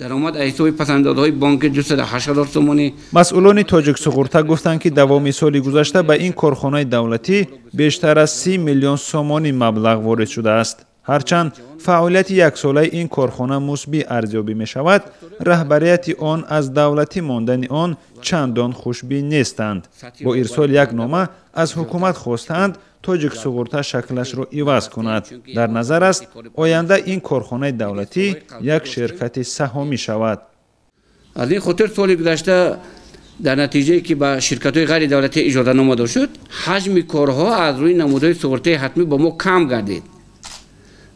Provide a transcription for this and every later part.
Даромад аз ҳисоби пасандозҳои бонки 208 ҳазор сомонӣ. Масъулони Тоҷиксуғурта гуфтанд, ки давоми соли гузашта ба ин корхонаи давлатӣ бештар аз 30 миллион сомонӣ маблағ ворид шудааст. Ҳарчанд фаъолияти яксолаи ин корхона мусбӣ арзёбӣ мешавад, раҳбарияти он аз давлатӣ мондани он чандон хушбин нестанд. Бо ирсоли як нома аз ҳукумат хостаанд, Тоҷиксуғурта шаклашро иваз кунад. Дар назар аст, оянда ин корхонаи давлатӣ як ширкати саҳомӣ шавад. Аз ин хотир соли гузашта дар натиҷае ки ба ширкатҳои ғайридавлатӣ иҷозатнома дода шуд, ҳаҷми корҳо аз рӯи намудҳои суғуртаи ҳатмӣ ба мо кам гардид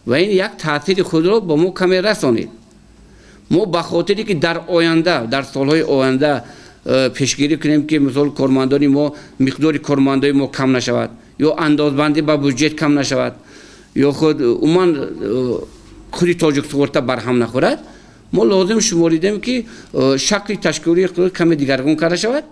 ва ин як таъсири худро ба мо каме расонид. Мо ба хотире ки дар оянда, дар солҳои оянда пешгирӣ кунем, ки мисол кормандони мо, миқдори кормандои мо кам нашавад ё андозбандӣ ба буҷет кам нашавад ё худ умуман худи Тоҷиксуғурта барҳам нахӯрад, мо лозим шуморидем, ки шакли ташкилии каме дигаргун карда шавад.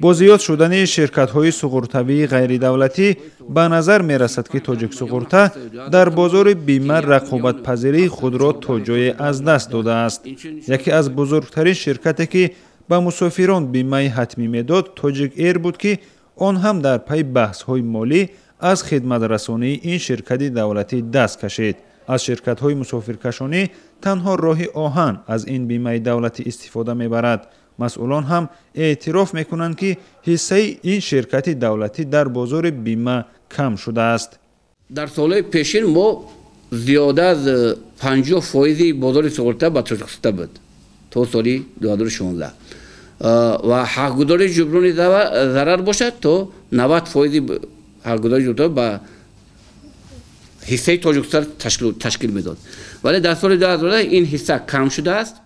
Бо зиёд шудани ширкатҳои суғуртавии ғайридавлатӣ ба назар мерасад, ки Тоҷиксуғурта дар бозори бима рақобатпазирии худро то ҷое аз даст додааст. Яке аз бузургтарин ширкате, ки ба мусофирон бимаи ҳатмӣ медод, Тоҷик Эйр буд, ки он ҳам дар пайи баҳсҳои молӣ аз хидматрасонии ин ширкати давлатӣ даст кашид. Аз ширкатҳои мусофиркашонӣ танҳо Роҳи оҳан аз ин бимаи давлатӣ истифода мебарад. Масъулон ҳам эътироф мекунанд, ки ҳиссаи ин ширкати давлатӣ дар бозори бима кам шудааст. Дар солҳои пешин мо зиёда аз 50 фоизи бозори суғурта ба Тоҷиксуғурта буд то соли 2016 ва ҳақгузори ҷуброни зарар бошад, то 90 фоизи ҳақгузори ҷуброн ба ҳиссаи Тоҷиксуғурта ташкил медод, вале дар соли 2000 ин ҳисса кам шудааст.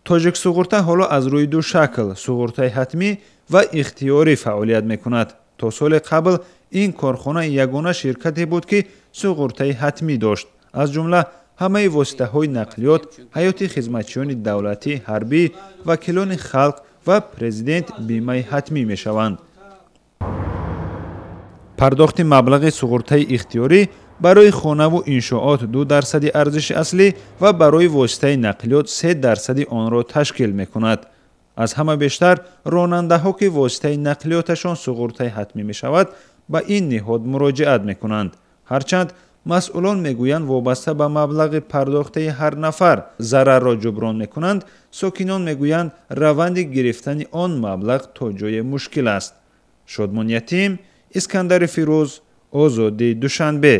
Тоҷиксуғурта ҳоло аз рӯи ду шакл, суғуртаи ҳатмӣ ва ихтиёрӣ, фаъолият мекунад. То соли қабл ин корхона ягона ширкате буд, ки суғуртаи ҳатмӣ дошт. Аз ҷумла ҳамаи воситаҳои нақлиёт, ҳаёти хизматчиёни давлатӣ, ҳарбӣ, вакилони халқ ва президент бимаи ҳатмӣ мешаванд. Пардохти маблағи суғуртаи ихтиёрӣ барои хонаву иншоот 2 дарсади арзиши аслӣ ва барои воситаи нақлиёт 3 дарсади онро ташкил мекунад. Аз ҳама бештар ронандаҳо, ки воситаи нақлиёташон суғуртаи ҳатмӣ мешавад, ба ин ниҳод муроҷиат мекунанд. Ҳарчанд масъулон мегӯянд, вобаста ба маблағи пардохтаи ҳар нафар зарарро ҷуброн мекунанд, сокинон мегӯянд, раванди гирифтани он маблағ то ҷое мушкил аст. Шодмон Ятим, Искандари Фирӯз, Озодӣ, Душанбе.